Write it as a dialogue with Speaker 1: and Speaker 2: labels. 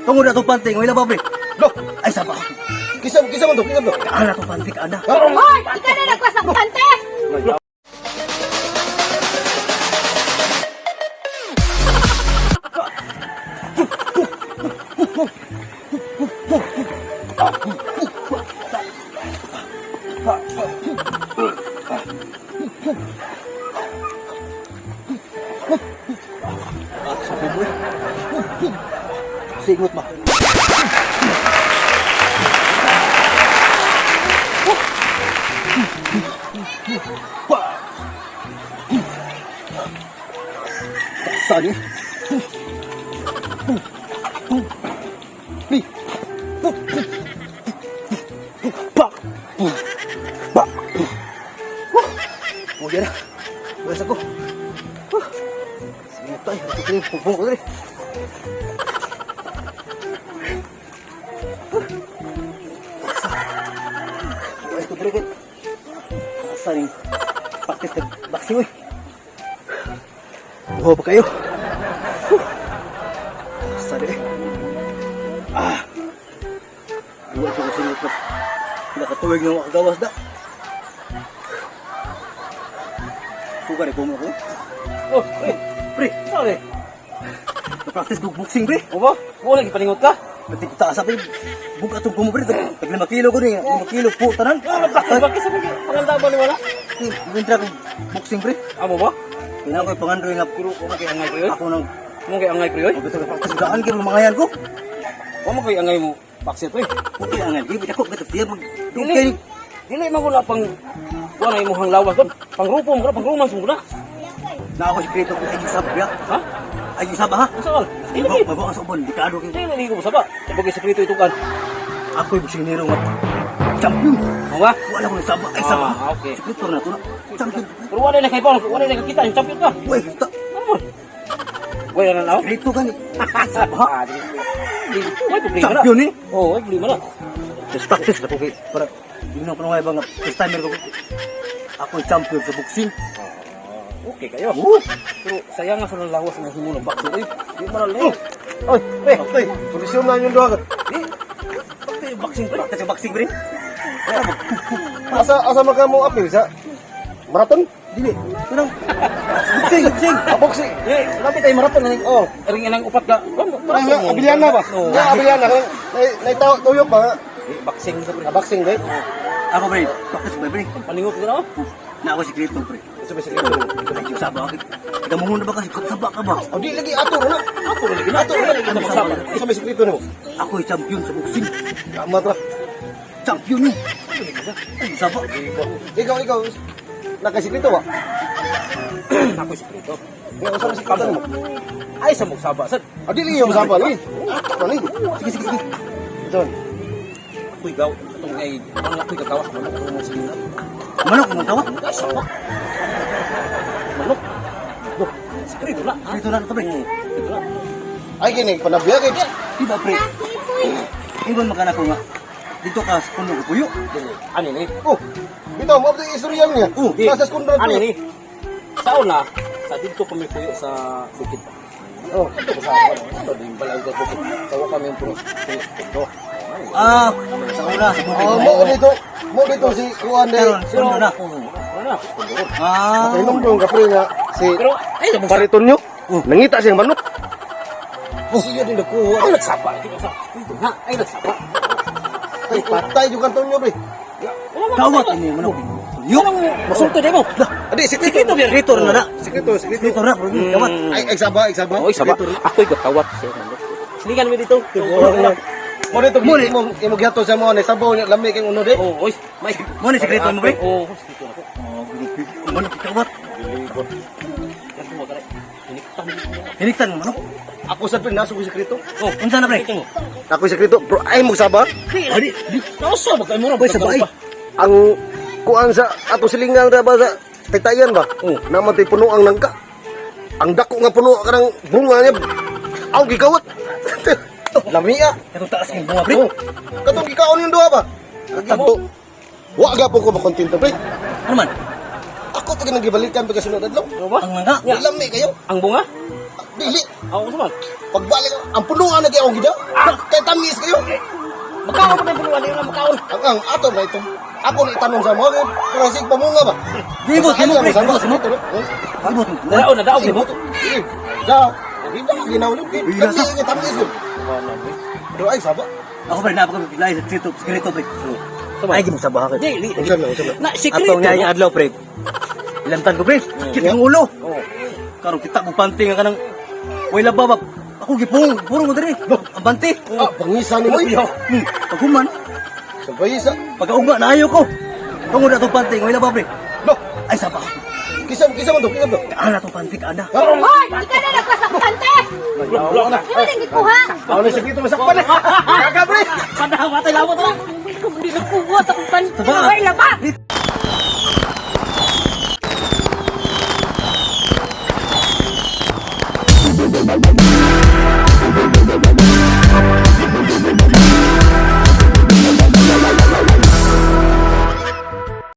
Speaker 1: Tungod na itong panty, ng ba, pre?
Speaker 2: Lo,
Speaker 1: Ay, saba.
Speaker 2: kisa kisa man to, kisa man to.
Speaker 1: Ana itong panty, ana.
Speaker 3: Hoy! Ikaw na nagkwasang pante!
Speaker 1: At sa kubo. Singot ba? Saan yun? Pak! Pak! Buya na. Buya sa ko. Singot tayo. Ito ko yung pupong ko dali. Ay, ito pre. Asa rin. Practice nag boxing eh. Buho pa kayo. Huh. Asa rin eh. Ah. Buho sa kusingot na. Nakatuwig na makagawas na. Sugar eh, kumo ko.
Speaker 4: Oh, pre.
Speaker 1: Pre,
Speaker 4: Sorry.
Speaker 1: na-practice ko boxing pre.
Speaker 4: O ba? Mo lagi paningot ka?
Speaker 1: Pati ko taas pre. Buka itong kumo pre. Tag 5 kilo ko niya. 5 kilo po tanan.
Speaker 4: Bakit bakit sa mga pangandama ni wala?
Speaker 1: Wintra ko boxing pre.
Speaker 4: Amo ba?
Speaker 1: Kaya ko pangandro nga
Speaker 4: Pero mo kay angay pre oy.
Speaker 1: ako nang
Speaker 4: Mo kay angay pre oy.
Speaker 1: Mabito ka practice daan kay mga yan ko.
Speaker 4: Wa mo kay angay mo boxer pre.
Speaker 1: Okay ang ngagi ako gato tiya mag
Speaker 4: Dili.
Speaker 1: okay.
Speaker 4: Dili man wala pang wala imong lawas doon. Pangrupo mo na, pangrumans mo na.
Speaker 1: Na ako sikreto ko ay sab ya.
Speaker 4: Ha?
Speaker 1: Ay sab ha.
Speaker 4: Unsa man? Dili
Speaker 1: Baba baba sa ubon dikado kay
Speaker 4: dili ko saba. Sabog sekreto ito kan.
Speaker 1: ako yung boxingero nga champion.
Speaker 4: Mo ba?
Speaker 1: Wala ko saba ay saba.
Speaker 4: Ah, okay.
Speaker 1: Sikreto na to na. Champion.
Speaker 4: Pero wala na kay pa, wala na kakita yung champion ka.
Speaker 1: Uy, ta.
Speaker 4: Ano mo? Wala na na.
Speaker 1: Sikreto gani. Saba.
Speaker 4: Ah, dili. Dili, way problema na.
Speaker 1: Champion ni.
Speaker 4: Oh, way problema na.
Speaker 1: Just practice na ko kay para yun ang panungay ba nga first timer ko. Ako yung champion sa boxing.
Speaker 4: Okay kayo.
Speaker 1: Oh,
Speaker 4: Pero sayang nga sa lawas ng himo ng boxer. Uy, di man lang.
Speaker 2: Oy, pre, pre, solusyon na yung duha.
Speaker 4: Bakit yung boxing pre?
Speaker 1: practice sa boxing pre.
Speaker 2: Asa asa man ka mo apil sa marathon?
Speaker 1: Dili. Kanang boxing, boxing.
Speaker 2: Ah, boxing.
Speaker 4: Eh, lapit ay marathon na
Speaker 2: Oh.
Speaker 4: Ring inang upat ka.
Speaker 2: Parang nga, Abiliana ba?
Speaker 4: Oo.
Speaker 2: Nga, Abiliana. Nay, nay tao, tuyok ba?
Speaker 4: Eh, boxing sa pre.
Speaker 2: Ah, boxing, right?
Speaker 1: Ako pre, practice ba pre?
Speaker 4: Paningot ko na oh.
Speaker 1: Na ako sikreto pre.
Speaker 2: Ito ba sikreto?
Speaker 1: Ay, yung saba ako. Ikaw mo na ba kasi saba ka ba?
Speaker 2: Oh, di lagi ato na.
Speaker 4: Ako na lagi na.
Speaker 2: Ato na lagi
Speaker 4: Ano
Speaker 2: na. Isa may sikreto nimo.
Speaker 1: Ako yung champion sa boxing.
Speaker 2: Tama tra.
Speaker 1: Champion ni. Ay, saba.
Speaker 2: Ikaw, ikaw. Nakasikreto ba?
Speaker 4: Ako sikreto.
Speaker 2: Nga, usa may sikreto nimo.
Speaker 4: Ay sa saba sad.
Speaker 2: Ah, di lagi yung saba, ni. Ato na ni.
Speaker 1: Sige, sige, sige.
Speaker 2: John.
Speaker 4: Ako'y gaw. Itong ay ang ako'y kagawas manok ako mo sa
Speaker 1: Manok mo tawa.
Speaker 4: Ay saba. Manok. Loh, sikreto na.
Speaker 1: Sikreto na to pre.
Speaker 4: Sikreto na.
Speaker 2: Ay, kini, panabya kay.
Speaker 1: Di ba pre? Ingon makana ko nga. Dito ka sa puno ko puyo.
Speaker 4: Dili. Ano ni?
Speaker 2: Oh, bitaw, mo yung istorya niya.
Speaker 1: Oh,
Speaker 4: Di.
Speaker 2: Nasa skundra
Speaker 4: Ano ni? Sa una, sa dito kami puyo sa bukid.
Speaker 2: Oh,
Speaker 4: Dito ko sa ano, ano din balay sa bukid. Tawa kami yung puno. Puno.
Speaker 1: Ah, sa una sa bukid.
Speaker 2: oh, mo dito si Kuan de.
Speaker 1: Karon, puno na.
Speaker 4: Ano na? Puno.
Speaker 1: Ah.
Speaker 2: Kay ka pre nga si
Speaker 4: Pero ay sa
Speaker 2: Bariton nyo. Nangita siyang manok. Oh, siya din nakuha.
Speaker 4: Ay nagsapa. Dito na. Ay nagsapa.
Speaker 2: Ay, patay yung kanton nyo, pre.
Speaker 1: Kawat ini manok. Yo.
Speaker 4: Masulto di mo.
Speaker 2: Adi, sikreto.
Speaker 4: Sikreto biya.
Speaker 1: Sikreto na na.
Speaker 2: Sikreto, sikreto.
Speaker 1: Sikreto na, bro. Kawat.
Speaker 2: Ay, ay, saba, ay, saba.
Speaker 4: Oy, saba. Ako'y gatawat siya manok. Silingan mo dito.
Speaker 2: Mo dito, mo imo gihato sa mo ni sabaw niya lami kay uno de.
Speaker 4: Oh, oy. May
Speaker 1: Mo ni sikreto mo pre.
Speaker 4: Oh, sikreto ako.
Speaker 1: Oh, ginupi. Manok kawat.
Speaker 4: Ganito mo tara. Hiniktan.
Speaker 1: Hiniktan mo manok.
Speaker 2: Ako sa pre naso ko sikreto.
Speaker 4: Oh,
Speaker 1: Unsa na pre?
Speaker 4: Sikreto mo.
Speaker 2: Ako sikreto, bro, ay mo saba.
Speaker 1: Adi, di.
Speaker 4: Nausa ba kay mo ra?
Speaker 1: Oy, sabay.
Speaker 2: Ang kuan sa ato silingang ra ba sa taytayan ba?
Speaker 4: Oh.
Speaker 2: Naman tay puno ang nangka. Ang dako nga puno kanang bunga niya. Aw gikawat. Lamia.
Speaker 1: Katong taas kay bunga pre.
Speaker 2: Oh. Katong gikaon yung duha ba? Kato. Wa gyapon ko makontento pre.
Speaker 1: Ano man?
Speaker 2: Ako pa ginang gibalikan pa kasunod adlaw.
Speaker 4: Ano ba?
Speaker 1: Ang mangga.
Speaker 2: Lami kayo.
Speaker 4: Ang bunga?
Speaker 2: Dili.
Speaker 4: Ako sa man.
Speaker 2: Pagbalik, ang punuan na kaya akong gida. Kay tamis kayo.
Speaker 4: Makaon pa na punuan, di na makaon.
Speaker 2: Ang ato na ito. Ako na itanong sa mga, pero sig pamunga ba?
Speaker 1: Gibot,
Speaker 2: Saan
Speaker 1: gibot,
Speaker 2: lang,
Speaker 1: pre.
Speaker 2: saan ba?
Speaker 1: Gibot, gibot. Gibot.
Speaker 4: Nadaon, nadaon, gibot.
Speaker 2: Eh, Da, hindi na ginaw ni.
Speaker 1: Iya,
Speaker 2: Tamis kayo, tamis yun. Pero ay, saba.
Speaker 1: Ako pre, naa pa kami pilay sa sekreto, sekreto pre. Ay, gimong sabaha ka.
Speaker 4: Di, di.
Speaker 2: Unsa na, unsa na.
Speaker 4: Na sekreto.
Speaker 1: Atong nga yung adlaw pre. Ilantan ko pre. Sakit ang ulo.
Speaker 4: Oh.
Speaker 1: Karon kita mo panty nga kanang way laba ba. Ako gipung, puro mo diri. Ang panty.
Speaker 2: Ah, pangisa ni mo.
Speaker 1: Paghuman,
Speaker 2: Sa pangisa.
Speaker 1: pagkaugma na ayo ko. Tungod na tong panty, way laba pre.
Speaker 2: No,
Speaker 1: Ay saba.
Speaker 2: kisa kisa man to, kisa man to.
Speaker 1: Kaana tong panty kaana.
Speaker 3: Hoy, di ka na nagpas ang pante!
Speaker 2: Wala na.
Speaker 3: Di ba nang gikuha?
Speaker 2: Ako na sekreto masakpan eh. Kaka pre.
Speaker 4: Padaw, patay lawat na.
Speaker 3: Hindi nakuha sa akong pante.
Speaker 1: Saba.
Speaker 3: Hoy, laba!